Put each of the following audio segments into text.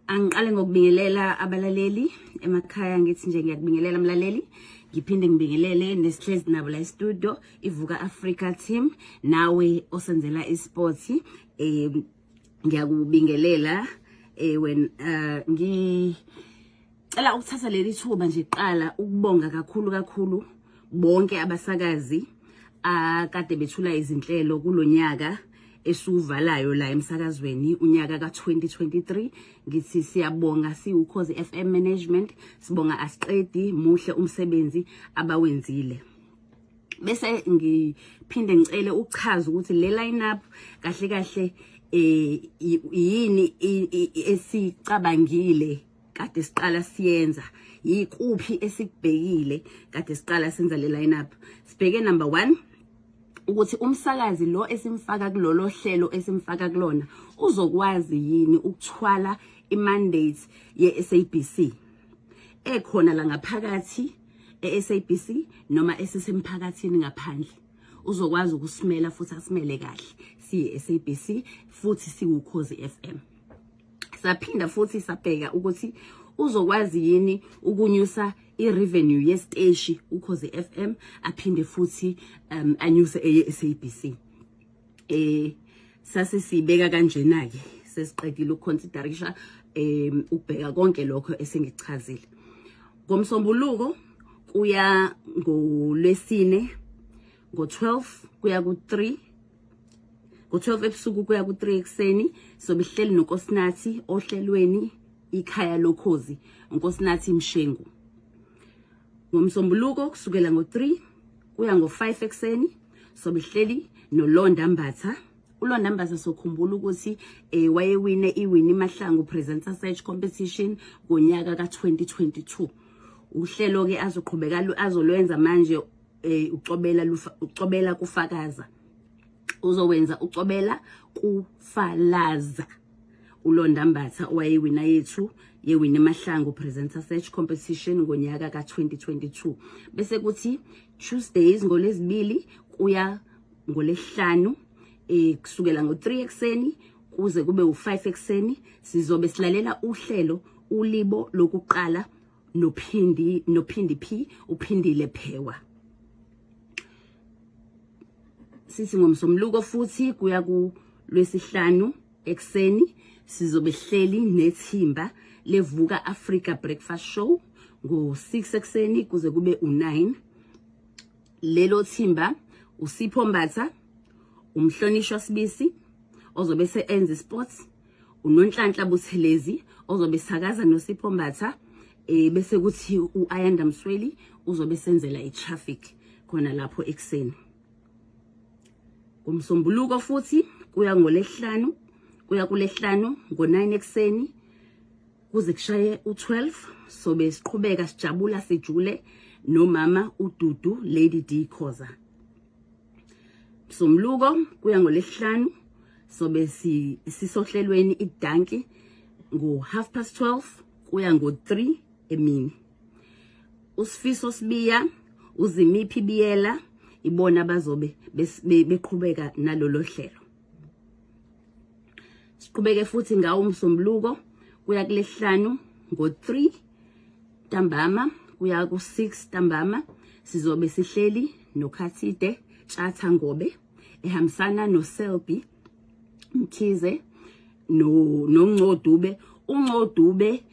Angiqale ngokubingelela abalaleli emakhaya, ngithi nje ngiyakubingelela mlaleli, ngiphinde ngibingelele nesihlezi nabo la e-studio, iVuka Africa team, nawe osenzela isports, ngiyakubingelela. When ngicela ukuthatha leli thuba nje qala ukubonga kakhulu kakhulu bonke abasakazi akade bethula izinhlelo kulonyaka esuvalayo la emsakazweni, unyaka ka-2023. Ngithi siyabonga siwuKhozi FM management, sibonga asiqedi, muhle umsebenzi abawenzile. Bese ngiphinde ngicele ukuchaza ukuthi le line up kahle kahle yini esicabangile kade siqala siyenza, yikuphi esikubhekile kade siqala senza le line up. Sibheke number 1 ukuthi umsakazi lo esimfaka kulolo hlelo esimfaka kulona uzokwazi yini ukuthwala imandate ye-SABC ekhona la ngaphakathi e-SABC noma esesemphakathini ngaphandle, uzokwazi ukusimela futhi asimele kahle siye SABC futhi siwuKhozi FM. Saphinda futhi sabheka ukuthi uzokwazi yini ukunyusa i-revenue yesiteshi uKhozi FM, aphinde futhi anyuse eye SABC. Sase sibeka kanjena ke, sesiqedile ukuconsiderisha, ukubheka konke lokho esengikuchazile. Ngomsombuluko kuya ngolwesine ngo-12 kuya ku-3, ngo-12 ebusuku kuya ku-3 ekuseni, sobe sihleli noNkosinathi ohlelweni Ikhaya Lokhozi, uNkosinathi Mshengu. Ngomsombuluko kusukela ngo-3 kuya ngo-5 ekuseni sobe sihleli noLonda Mbatha. ULonda Mbatha sokhumbula ukuthi wayewine iWinnie Mahlangu Presenter Search Competition ngonyaka ka-2022. Uhlelo ke azoqhubeka azolwenza manje, ucobela ucobela kufakaza, uzowenza ucobela kufalaza uLonda Mbatha owayewina yethu yeWinnie Mahlangu Presenter Search Competition ngonyaka ka-2022. Bese kuthi Tuesdays, ngolezibili kuya ngolesihlanu, kusukela ngo-3 ekuseni kuze kube u-5 ekuseni, sizobe silalela uhlelo Ulibo Lokuqala nophindi nophindi P uPhindile Phewa. Sithi ngomsombuluko futhi kuya ku lwesihlanu ekuseni sizobe hleli nethimba leVuka Africa Breakfast Show ngo-6 ekuseni kuze kube u-9. Lelo thimba uSipho Mbatha, umhlonishwa Sibisi ozobe se-enza sports, uNonhlanhla Buthelezi ozobe sakaza noSipho Mbatha, bese kuthi uAyanda Msweli uzobe senzela itraffic khona lapho ekuseni. Ngomsombuluko futhi kuya ngolesihlanu, kuya kulesihlanu ngo9 ekuseni kuze kushaye u12, sobe siqhubeka sijabula sijule nomama uDudu Lady D Khoza. Somluko kuya ngolesihlanu sobe sisohlelweni iDanki ngo 12:30 kuya ngo3 emini. USifiso Sibiya, uZimiphi Biyela ibona bazobe beqhubeka nalolo hlelo. Siqhubeke futhi ngawo umsombuluko kuya kulesihlanu ngo3 ntambama kuya ku6 ntambama sizobe sihleli noKhathide Tshatha Ngobe ehambisana noSelby Mkhize no noNcodube. UNcodube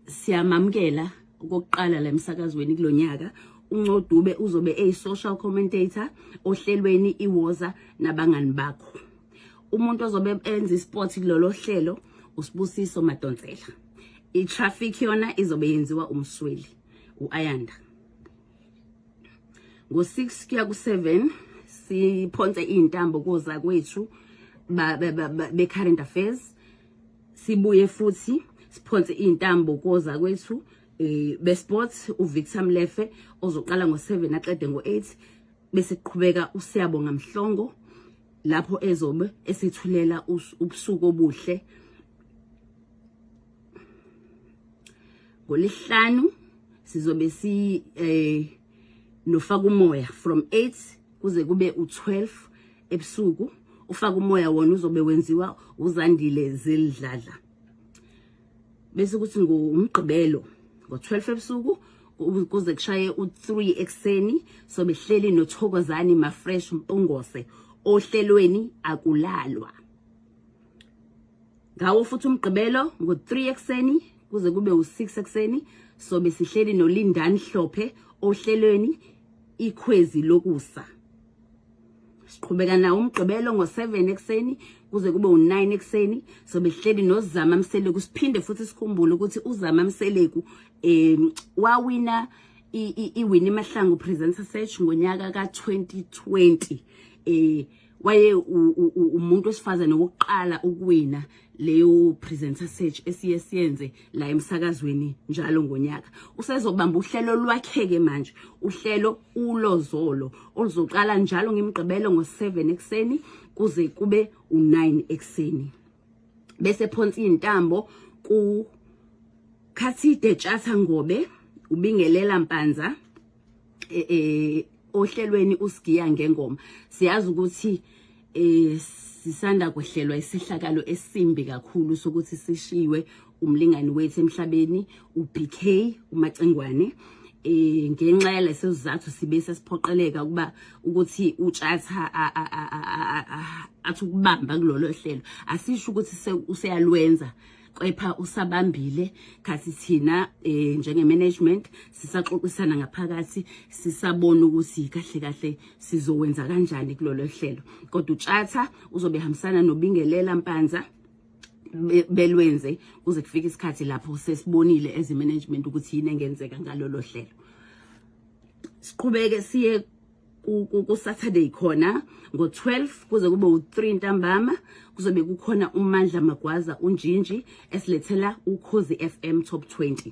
siyamamukela okokuqala la emsakazweni kulonyaka. UNcodube uzobe eyi social commentator ohlelweni iWoza Nabangani Bakho. Umuntu ozobe enza isport kulolo hlelo uSibusiso Madonsela. I-traffic yona izobe yenziwa umsweli uAyanda. Ngo6 kuya ku7 siphonse izintambo koza kwethu be current affairs, sibuye futhi siphonse izintambo koza kwethu be sports, uVictor Mlefe ozoqala ngo7 aqede ngo8, bese kuqhubeka uSiyabonga Mhlongo lapho ezobe esethulela ubusuku obuhle. Ngolesihlanu sizobe si nofaka umoya from 8 kuze kube u12 ebusuku. Ufaka umoya wona uzobe wenziwa uZandile Zildladla. Bese kuthi ngomgqibelo ngo-12 ebusuku kuze kushaye u-3 ekuseni sobe hleli noThokozani Mafresh Mpungose ohlelweni Akulalwa. Ngawo futhi umgqibelo ngo-3 ekuseni kuze kube u-6 ekuseni sobe sihleli noLindani Hlophe ohlelweni Ikhwezi Lokusa. Siqhubeka nawo umgqibelo ngo-7 ekuseni kuze kube u-9 ekuseni sobe sihleli noZama Mseleku. Siphinde futhi sikhumbule ukuthi uZama Mseleku wawina iWinnie Mahlangu Presenter Search ngonyaka ka-2020. Waye umuntu wesifazane wokuqala ukuwina leyo presenter search esiye siyenze la emsakazweni njalo ngonyaka. Usezobamba uhlelo lwakhe ke manje, uhlelo Ulozolo, oluzoqala njalo ngemigqibelo ngo-7 ekuseni kuze kube u-9 ekuseni. Bese phonsa intambo ku Khathide Tshatha Ngobe, ubingelela Mpanza ohlelweni Usigiya Ngengoma. Siyazi ukuthi sisanda kwehlelwa isehlakalo esimbi kakhulu sokuthi sishiwe umlingani wethu emhlabeni uBK uMacingwane. Ngenxa yaleso sizathu sibe sesiphoqeleka ukuba ukuthi uTshatha athi ukubamba kulolo hlelo. Asisho ukuthi useyalwenza, kepha usabambile, khathi thina njenge management sisaxoxisana ngaphakathi, sisabona ukuthi kahle kahle sizowenza kanjani kulolo hlelo. Kodwa uTshatha uzobe ehambisana noBingelela Mpanza belwenze kuze kufike isikhathi lapho sesibonile as management ukuthi yini engenzeka ngalolo hlelo. Siqhubeke siye ku Saturday khona ngo-12 kuze kube u-3 ntambama, kuzobe kukhona uMandla Magwaza uNjinji esilethela Ukhozi FM Top 20.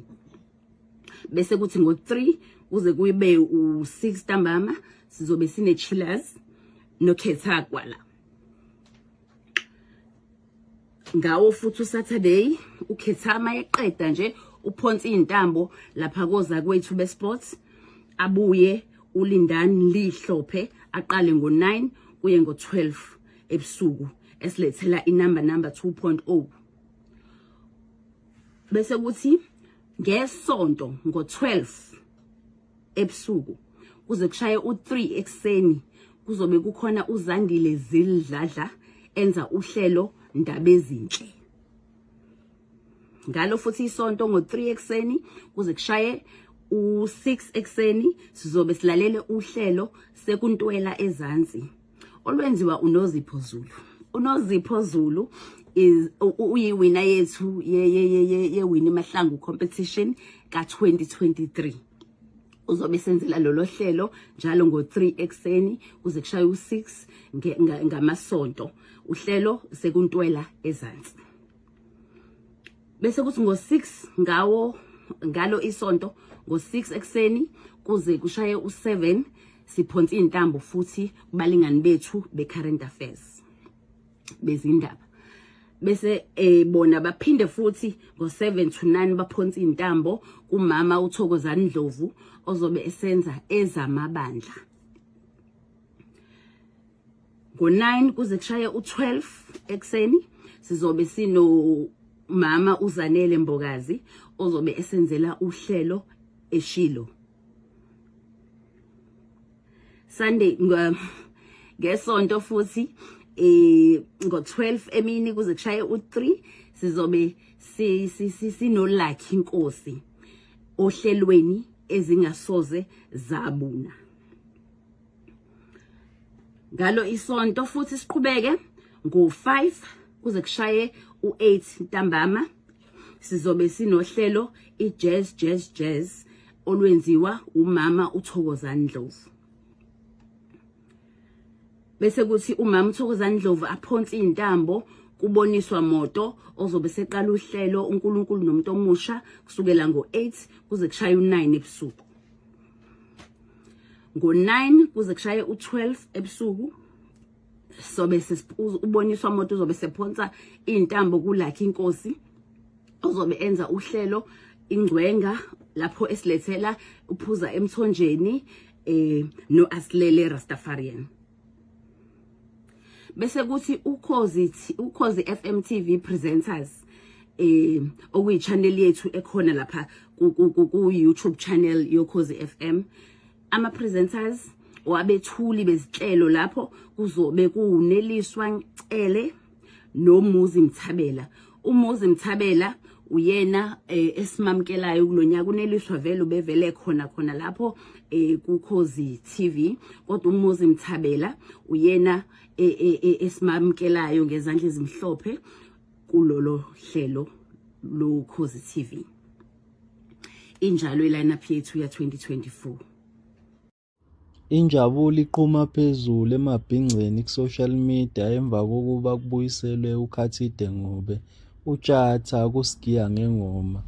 Bese kuthi ngo-3 kuze kube u-6 ntambama sizobe sine Chillers noKhetha Kwala. Ngawo futhi uSaturday uKhethama eqeda nje uphonsa izintambo lapha koza kwethu besports, abuye uLindani Lihlophe aqale ngo9 kuye ngo12 ebusuku esilethela inumber number 2.0. Bese kuthi ngesonto ngo12 ebusuku kuze kushaye u3 ekuseni kuzobe kukhona uZandile Zildladla enza uhlelo Ndaba Ezinhle. Ngalo futhi isonto ngo3 ekuseni kuze kushaye u6 ekuseni sizobe silalele uhlelo Sekuntwela Ezansi olwenziwa uNozipho Zulu. UNozipho Zulu is uyiwina yethu ye ye ye ye Winnie Mahlangu competition ka 2023. Uzobe senzela lolo hlelo njalo ngo3 ekuseni kuze kushaye u6 ngamasonto, uhlelo Sekuntwela Ezansi. Bese kuthi ngo6 ngawo ngalo isonto ngo6 ekuseni kuze kushaye u7 siphonsa izintambo futhi kubalingani bethu be-current affairs, bezindaba. Bese bona baphinde futhi ngo7 to 9 baphonsa intambo kumama uThokozani Ndlovu ozobe esenza ezamabandla. Ngo9 kuze kushaye u12 ekseni sizobe sino mama uZanele Mbokazi ozobe esenzela uhlelo Eshilo. Sunday, ngesonto futhi ngo12 emini kuze kushaye u3 sizobe sino Lucky Nkosi ohlelweni Ezingasoze Zabuna. Ngalo isonto futhi siqhubeke ngo5 kuze kushaye u8 ntambama sizobe sinohlelo iJazz Jazz Jazz olwenziwa umama uThokozani Ndlovu. Bese kuthi umama uThokozani Ndlovu aphonse intambo kuboniswa moto ozobe seqala uhlelo uNkulunkulu nomuntu omusha kusukela ngo8 kuze kushaye u9 ebusuku. Ngo9 kuze kushaye u12 ebusuku sobe uboniswa moto uzobe sephonsa intambo kuLucky Inkosi ozobe enza uhlelo Ingcwenga lapho esilethela Uphuza Emthonjeni no Asilele Rastafarian. Bese kuthi Ukhozi FM TV presenters okuyi channel yethu ekhona lapha ku YouTube channel yoKhozi FM. Ama presenters wabethuli bezinhlelo lapho kuzobe kuwuNeliswa Cele noMuzi Mthabela. UMuzi Mthabela uyena esimamkelayo kulonyaka. UNeliswa vele ubevele khona khona lapho kuKhozi TV, kodwa uMuzi Mthabela uyena esimamkelayo ngezandla ezimhlophe kulolo hlelo loKhozi TV. Injalo i-lineup yethu ya 2024. Injabulo iqhuma phezulu emabhinceni ku-social media emva kokuba kubuyiselwe uKhathide Ngobe, uTshatha kuSigiya Ngengoma.